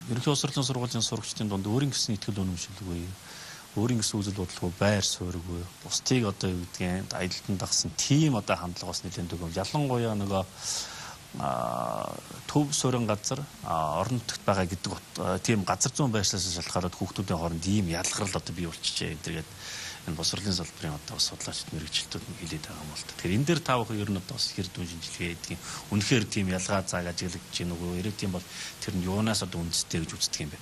Ерөнхий боловсролын сургуулийн сурагчдын дунд өөрийн гэсэн итгэл үнэмшилгүй, өөрийн гэсэн үзэл бодлого байр суурьгүй, бусдыг одоо юу гэдгийг аялалдан дагсан тийм одоо хандлага бас нэлээд дүгэм. Ялангуяа нөгөө төв суурин газар орон нутагт байгаа гэдэг тийм газар зүүн байршлаас шалтгаалаад хүүхдүүдийн хооронд ийм ялгарл одоо бий болчихжээ энэ төргээд энэ боловсролын салбарын одоо судлаачид мэргэжилтүүд нь хэлээд байгаа юм л та. Тэгэхээр энэ дээр та бүхэн ер нь одоо бас хэр дүн шинжилгээ хийдэг юм. Үнэхээр тийм ялгаа зааг ажиглагдаж байна уу? Хэрэг тийм бол тэр нь юунаас одоо үндэстэй гэж үздэг юм бэ?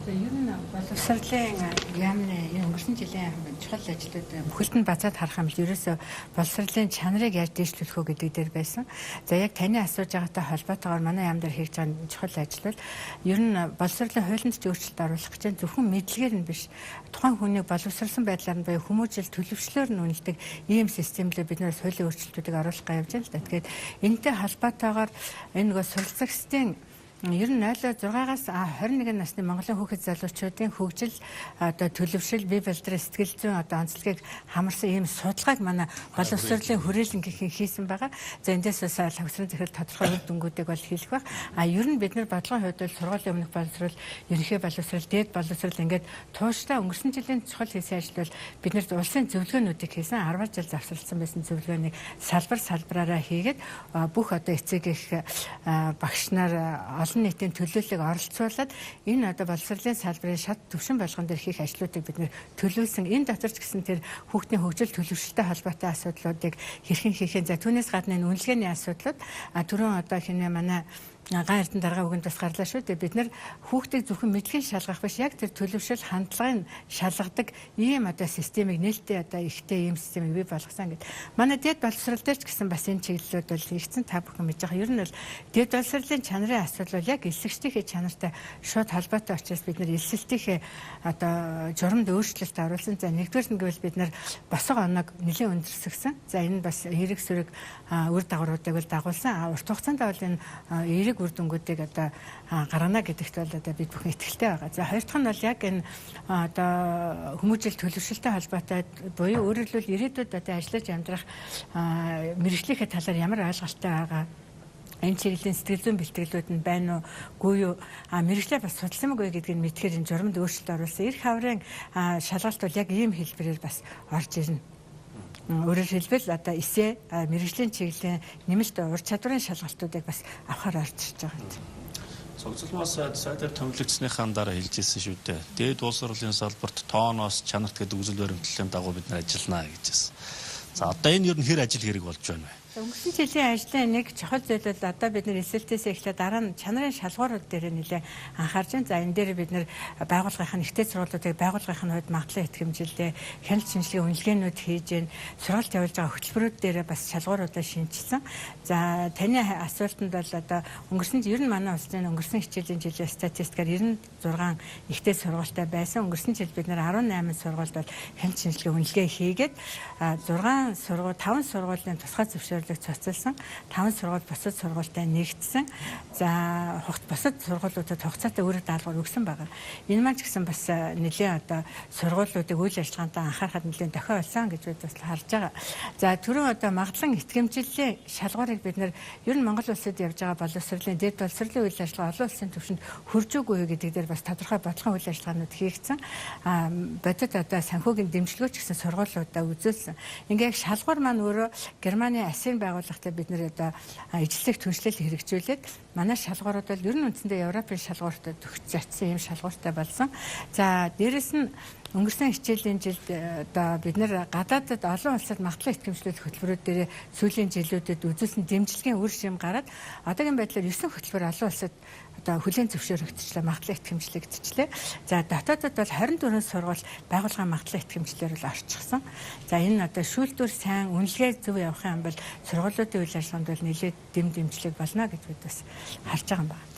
За ер нь боловсролын яамны өнгөрсөн жилийн чухал ажлууд бүхэлд нь базаад харах юм бол ерөөсөө боловсролын чанарыг яаж дээшлүүлэх үү гэдэг дээр байсан. За яг таны асууж байгаатай холбоотойгоор манай яам дээр хийж байгаа чухал ажил бол ер нь боловсролын хуулинд ч өөрчлөлт оруулах гэж байна. Зөвхөн мэдлэгээр нь биш. Тухайн хүнийг боловсрсон байдлаар нь буюу хүмүүжил төлөвшлөөр нь үнэлдэг ийм системлээ бид нэр хуулийн өөрчлөлтүүдийг оруулах гэж явж байна л да. Тэгэхээр энэтэй холбоотойгоор энэ нөгөө суралцагчдын ер нь 0.6-аас 21 насны Монголын хүүхэд залуучуудын хөгжил одоо төлөвшил, бие балдрын сэтгэл зүйн одоо онцлогийг хамарсан ийм судалгааг манай боловсролын хүрээлэн гэх хийсэн байгаа. За эндээс бас хавсрын захирал тодорхой үр дүнгуудыг бол хэлэх байх. А ер нь бид нар бодлогын хувьд бол сургуулийн өмнөх боловсрол, ерөнхий боловсрол, дээд боловсрол ингээд тууштай өнгөрсөн жилийн чухал хийсэн ажил бол бид нар улсын зөвлөгөөнүүдийг хийсэн. 10 жил завсарласан байсан зөвлөгөөнийг салбар салбараараа хийгээд бүх одоо эцэг их багш нар олон нийтийн төлөөллийг оролцуулаад энэ одоо боловсролын салбарын шат төвшин болгон дээр хийх ажлуудыг бид нэр төлөвлөсөн. Энэ дотор ч гэсэн тэр хүүхдийн хөгжил төлөвшөлтөй холбоотой асуудлуудыг хэрхэн хийх юм. За түүнээс гадна энэ үнэлгээний асуудлууд түрүүн одоо хинэ манай ган эрдэнэ дарга үгэнд бас гарлаа шүү дээ. Бид нэр хүүхдийг зөвхөн мэдлэгийг шалгах биш, яг тэр төлөвшөл хандлагыг шалгадаг ийм одоо системийг нээлттэй одоо ихтэй ийм системийг бий болгосон гэд. Манай дээд боловсрол дээр ч гэсэн бас энэ чиглэлүүд бол хийгдсэн, та бүхэн мэдж байгаа. Ер нь бол дээд боловсролын чанарын асуудал бол яг элсэгчдийнхээ чанартай шууд холбоотой учраас бид нэр элсэлтийнхээ одоо журамд өөрчлөлт оруулсан. За нэгдүгээр нь гэвэл бид нэр босго оноог нэлээд өндөрсгсөн. За энэ бас хэрэг сөрөг үр дагавруудыг бол дагуулсан. Урт хугацаанд бол энэ эерэг үр дүнгуудыг одоо гаргана гэдэгт бол одоо бид бүхэн итгэлтэй байгаа. За хоёр дахь нь бол яг энэ одоо хүмүүжил төлөвшөлтөй холбоотой буюу өөрөөр хэлбэл ирээдүйд одоо ажиллаж амьдрах мэргэжлийнхээ талаар ямар ойлголттой байгаа, энэ чиглэлийн сэтгэл зүйн бэлтгэлүүд нь байна уу, үгүй юу, мэргэжлээ бас судалсан үгүй гэдгийг мэдхээр энэ журамд өөрчлөлт оруулсан. Эрх хаврын шалгалт бол яг ийм хэлбэрээр бас орж ирнэ. Өөрөөр хэлбэл одоо эсээ мэргэжлийн чиглэлийн нэмэлт ур чадварын шалгалтуудыг бас авахар орж ирж байгаа юм. Цогцолмоо сайд сайдаар томилогдсныхаа дараа хэлж ирсэн шүү дээ. Дээд боловсролын салбарт тооноос чанарт гэдэг үзэл баримтлалын дагуу бид нар ажиллана гэж хэлсэн. За одоо энэ ер нь хэр ажил хэрэг болж байна вэ? Өнгөрсөн жилийн ажлын нэг чухал зүйл бол одоо бид нэр элсэлтээс эхлээд дараа нь чанарын шалгуурууд дээр нэлээ анхаарч байна. За энэ дээр бид нэр байгууллагын ихтэй сургуулиудыг байгууллагын хувьд магадлан итгэмжилдээ хяналт шинжилгээ үнэлгээнүүд хийж байна. Сургалт явуулж байгаа хөтөлбөрүүд дээр бас шалгууруудаа шинжилсэн. За таны асуултанд бол одоо өнгөрсөн ер нь манай улсын өнгөрсөн хичээлийн жилийн статистикаар 96 ихтэй сургуультай байсан. Өнгөрсөн жил бид нэр 18 сургуульд бол хяналт шинжилгээ үнэлгээ хийгээд 6 сургууль 5 сургуулийн тусгай зөвшөөрөл цуцалсан, 5 сургууль бусад сургуультай нэгдсэн. За бусад сургуулиудад хугацаатай үүрэг даалгавар өгсөн байгаа. Энэ маань ч гэсэн бас нэлээд одоо сургуулиудыг үйл ажиллагаанд анхаарахад нэлээд дохио болсон гэж бид бас харж байгаа. За түрүүн одоо магадлан итгэмжлэлийн шалгуурыг бид нэр ер нь Монгол улсад явж байгаа боловсролын дээд боловсролын үйл ажиллагаа олон улсын түвшинд хүрж үгүй гэдэг дээр бас тодорхой бодлогын үйл ажиллагаанууд хийгдсэн. Бодит одоо санхүүгийн дэмжлэгөөч гэсэн сургуулиудаа үзүүлсэн. Ингээ яг шалгуур маань өөрөө Германы Асийн байгууллагатай бид нэр одоо ижлэх түншлэл хэрэгжүүлээд манай шалгуурууд бол ер нь үндсэндээ Европын шалгууртай төгсөж очсон юм шалгууртай болсон. За дээрэс нь өнгөрсөн хичээлийн жилд одоо бид нэр гадаадад олон улсад магадлан итгэмжлүүлэх хөтөлбөрүүд дээр сүүлийн жилүүдэд үзүүлсэн дэмжлэгийн үр шим гараад одоогийн байдлаар 9 хөтөлбөр олон улсад одоо хүлээн зөвшөөрөгдчихлээ, магадлан итгэмжлэгдчихлээ. За дотоодод бол 24 сургууль байгууллагын магадлан итгэмжлэлээр бол орчихсон. За энэ одоо шүүлтүүр сайн үнэлгээ зөв явах юм бол сургуулиудын үйл ажиллагаанд бол нэлээд дэм дэмжлэг болно гэж бид бас харж байгаа юм байна.